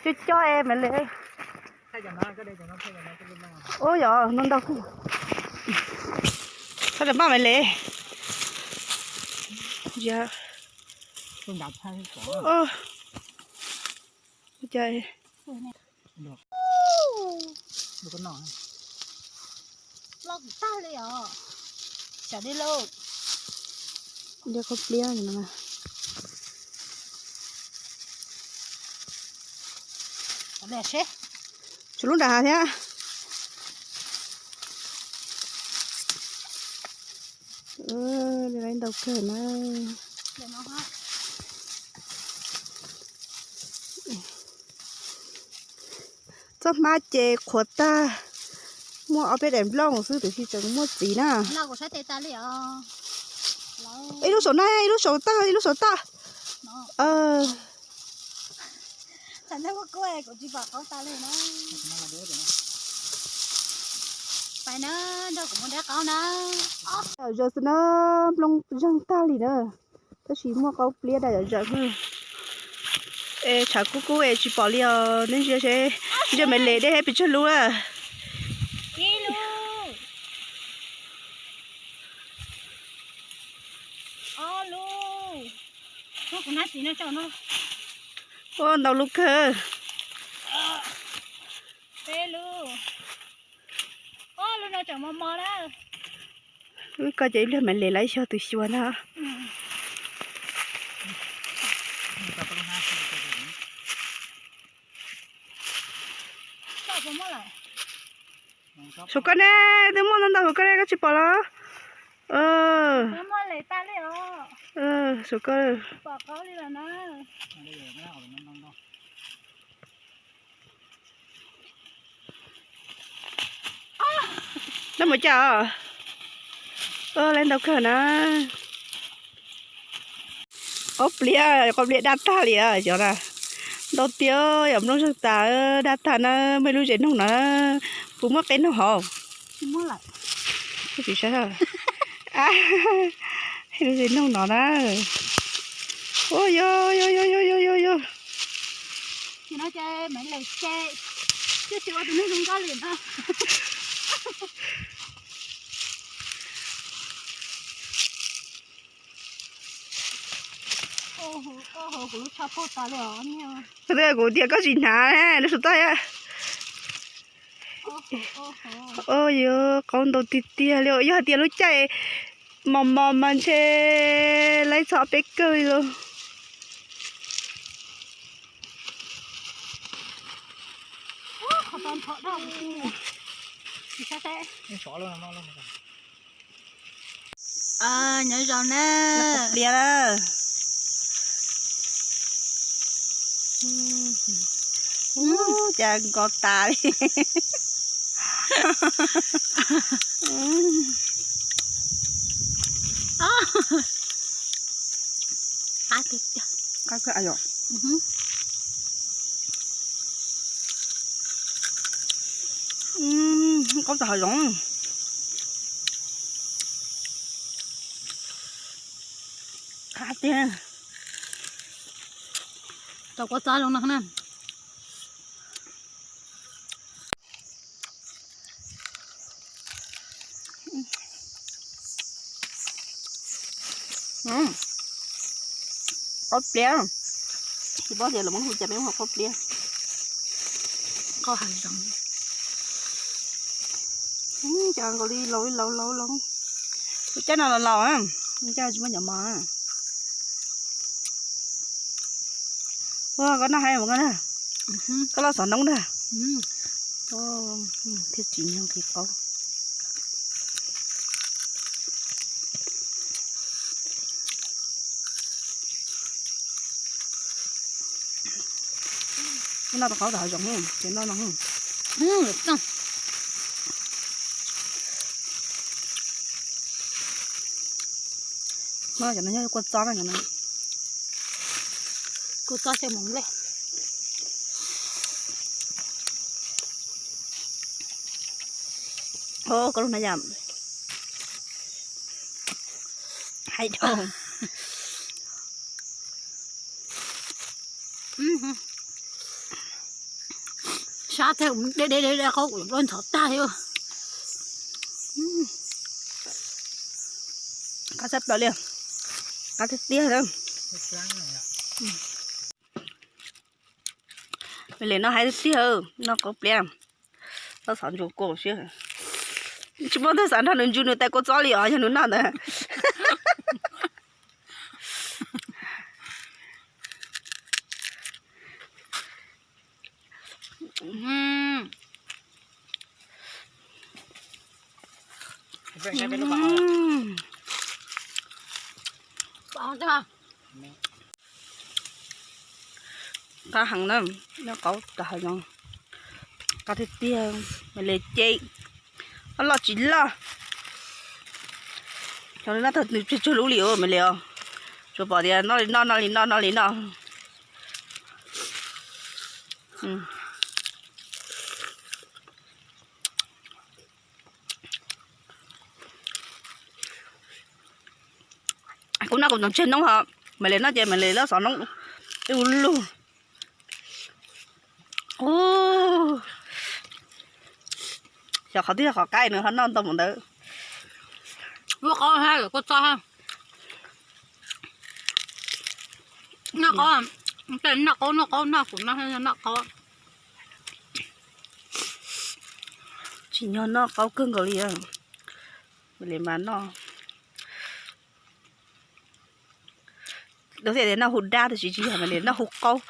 Coj coj es me le. Ua yog no ntau. Txhob maj me le. Los kuv tag li os. Xav li lauj. Liab koj pliab no. Tshuav lub nram hav thiab. Li ntau kawg na. Txoj hmab ces qhuav tag, muaj ob peb daim nplooj xwb tiam sis tseem muaj txiv na. Ib lub saum no, ib lub saum toj, ib lub saum toj. Yog xwb na, nplooj zeeg tag li na, tab sis muaj qaub pliab daj yom zawm. Es tshav kub kub es tsis pom li os, neb ntsia seb, ntsia me le dej pes tsawg lub na. Ua ntau lub kawg. Wb koj ces ib pliag mam le lawv xyuas tus xyuas ntag. Saum koj ne, twb muaj ntau ntau saum koj ne, koj tsis pom los? Saum koj. Lawv mus cas os? Lawv ntau kawg na. Qaub pliab, qaub pliab daj tag li os, cov na. Ntau tiag, yog nplooj zeeg tas daj tag na, muaj ib lub zev noog no, puas muaj qe noog hauv? Tsis saib, ib lub zev noog no na. Ua yog yog yog yog yog yog. Kuv tias koj tsis hnav lub saum toj. Ua yog qaub ntau tiag tiag li, yog hais tias lub caij mos mos mas ntshe laib txog peb kawg li lauj. Nyob zoo na. Pliab na. Cas nkos tas li. Qaub tas hav zoov. Qab tiag. Tau kua txob zoo no na. Qaub pliab. Tsis paub tias lawv muab hu cas peb hu qaub pliab. Qaub hav zoov. Cas nkaus li laus laus laus. Tus caj no los laus, caj tsis muaj cov mos. Ua koj noj hais mus koj na. Koj loj xov noob na. Thiab tsis nyoog qis qaub. Noj tau qaub tas hav zoov, ces noj no. Cov no yog kua txob na, cov no. Kua txob xyaw mus nplej. Koj lub hnab yam hais dhau. Sab thiab, de de de de qau kuv ntxhov tag li. Qab tshaj plaws li, qab tiag tiag. Me Lis noj haib tiag tiag, noj qau pliab. Txhob xav ntsus kua siab, tsis muaj tus xav nrog nws ntsus nws tais kua txob li os, yog nws noj ntawd. Qab heev na, noj qau tas heev no. Qab tiag tiag, Me Lis ces loj tsis loj. Xyov noj tag nws tsawg lub li os Me Lis os. Tsuas pom tias noj li noj, noj li noj, noj li noj. Kuv noj kuv tus tseg noob ho, Me Lis noj ces Me Lis loj xov noob ib ua luaj. Xyov qhov twg yog qhov qaib nws ho noj ntau mus ntawd. Lub qaub hab lawm kua txob hab. Noj qaub, noj qaub, noj qaub, noj kuv noj noj qaub. Tsim nyog noj qaub kawg nkaus li. Me Lis mas noj, lawv thiaj tias noj hu dab tab sis tsis yog, Me Lis noj hu qaub.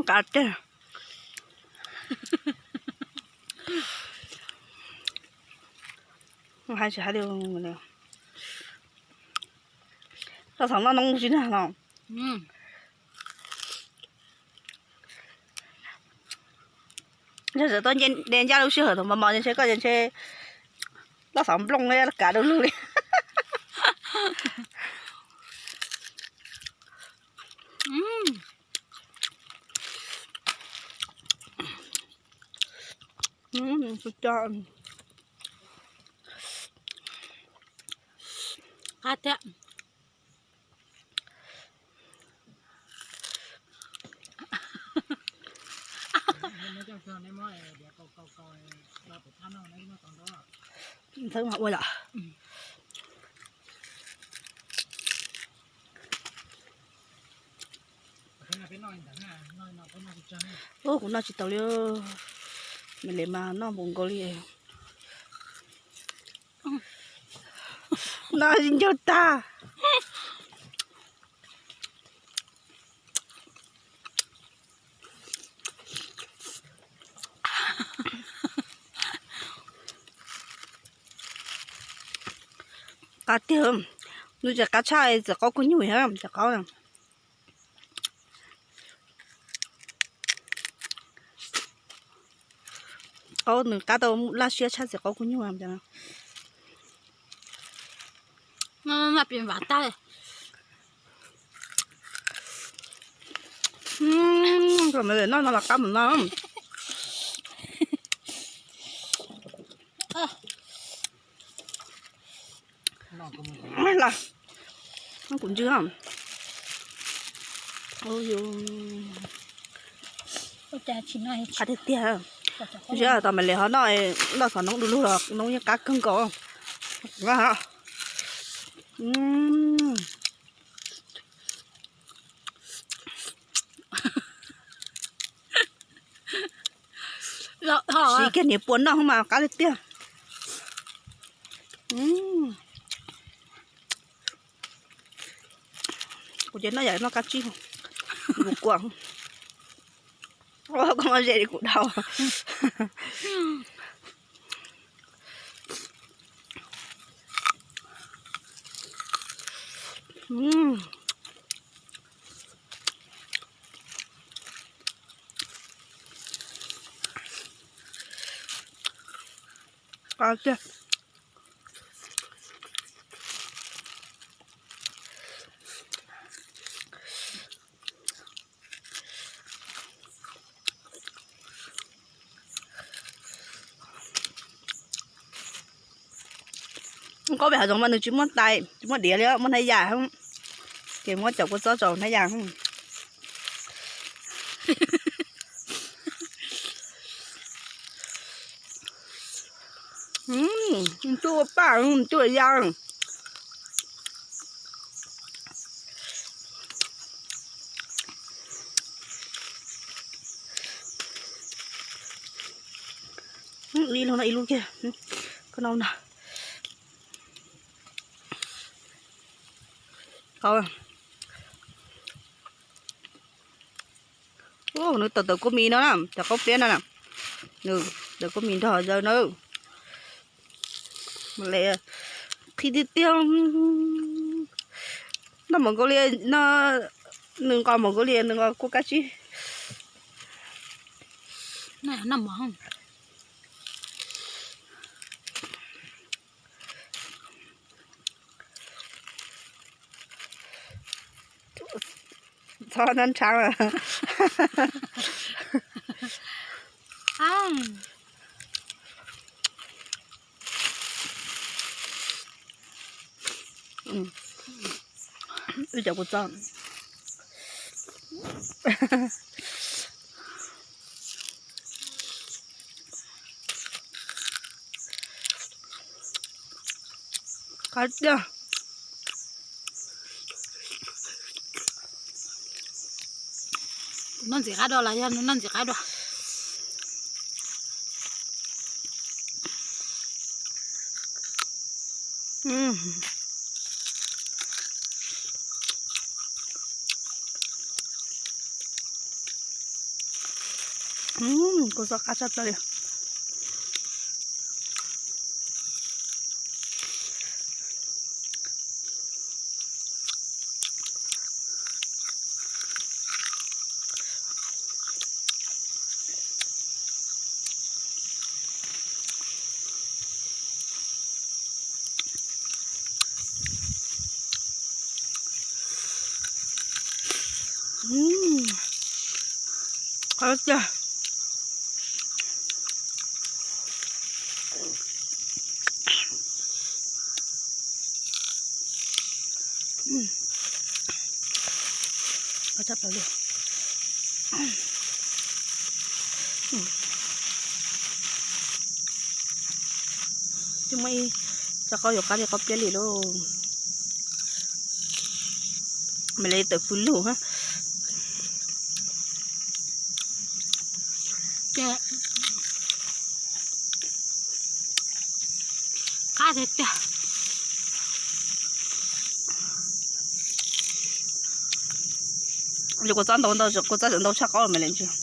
Qab tiag. Hais tsis hais li, loj xov noob tsis nag no. Yog txawm tuaj de ncaj lub sij hawm thaum mos mos ntshe koj ntshe loj xov nplooj li kav du lug li. Qab thiab. Ntxhawb mas ua yom. Ub, kuv noj tsis tau li. Me Lis mas noj npaum nkaus li. Noj ncauj tag. Qab tiag, nws tseem qab tshaj txiv qaub kua nyuj thiab, txiv qaub. Qaub nws qab tau laj siab tshaj txiv qaub kua nyuj. Noj pis vam tag li. Noj no los qab mus no. Los, kuv ntswg. Qab tiag tiag. Kuv tsis tau Me Lis ho noj, noj xov noob du lug los noob yeej qab kawg nkaus. Siv kiag niam pua noj mas qab tiag tiag. Kuv ces noj yam noj kab tsib, kuv kua, koj muab ze li kuv dhau. Qab tiag. Qaub pem hav zoov mas nws tsis muaj tais, tsis muaj diav li, muaj hnab yam, ces muab cov kua txob rau hnab yam. Ntuj ua paj, ntuj ua ya. Ib lub no ib lub kiag. Koj noj na. Nws tawm tawm kua mis no na, cov qaub piab no na. Nws tawm kua mis nrog zaws na. Qhib tiag tiag. Noj Mos Nkaus Lias no, nws nqos Mos Nkaus Lias, nws nqos kua kab tsib. Txhob nab ntshav. Wb cov kua txob. Qab tiag. Noj ntxim qab dua los yog nws noj ntxim qab dua. Kua txob qab tshaj plaws li. Qab tiag. Qab tshaj plaws li. Twb muaj ib tsob qaub yuav qab li qaub piab li lauj. Mam li tawm fws lug. Qab tiag tiag. Kua txob ntau ntau, kua txob ntau tshaj qaub mas li ntsis.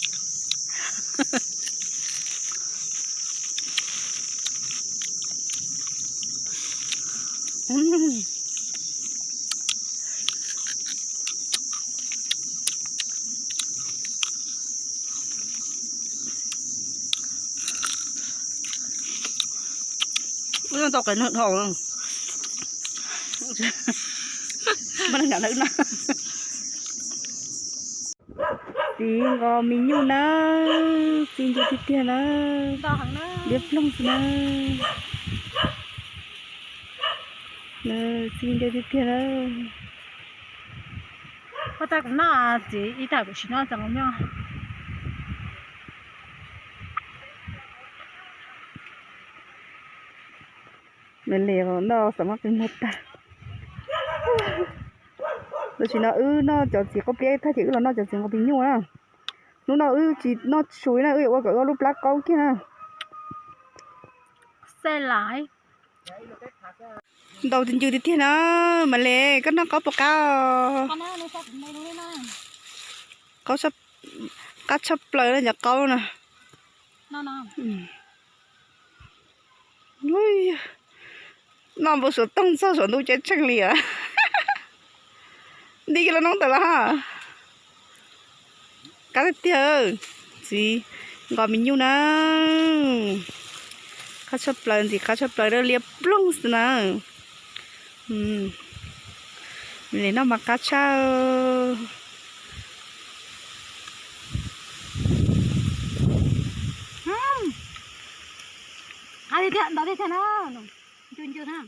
Wb tau qe neeg dhau. Txiv nqos mis nyuj na, txi ncw tiag tiag na, liab ploog xwb na. Txi ncw tiag tiag na. Ua cas kuv noj txiv ib tag kuv tsis noj txog nqos nyuj. Nws li noj xav muab qi muag tag. Tam sim no wb noj cov txiv qaub piab tag ces wb los noj cov txiv nqos mis nyuj na. Hnub no wb tsis noj su na, wb yuav ua kom wb lub plab qaub kiag na. Ntau ncw tiag tiag na. Mam li koj noj qaub puas qab? Qab tshaj plaws na cov qaub na. Noj npau suav toog txog suav ntuj ceeb tsheej li os. Nti kiag los noob tawm los ha. Qab tiag tiag, txiv nqos mis nyuj na. Qab tshaj plaws, ntxim qab tshaj plaws, liab ploog xwb na. Li noj mas qab tshaj. Qab tiag tiag, ntau tiag tiag na. Ncw ncw na.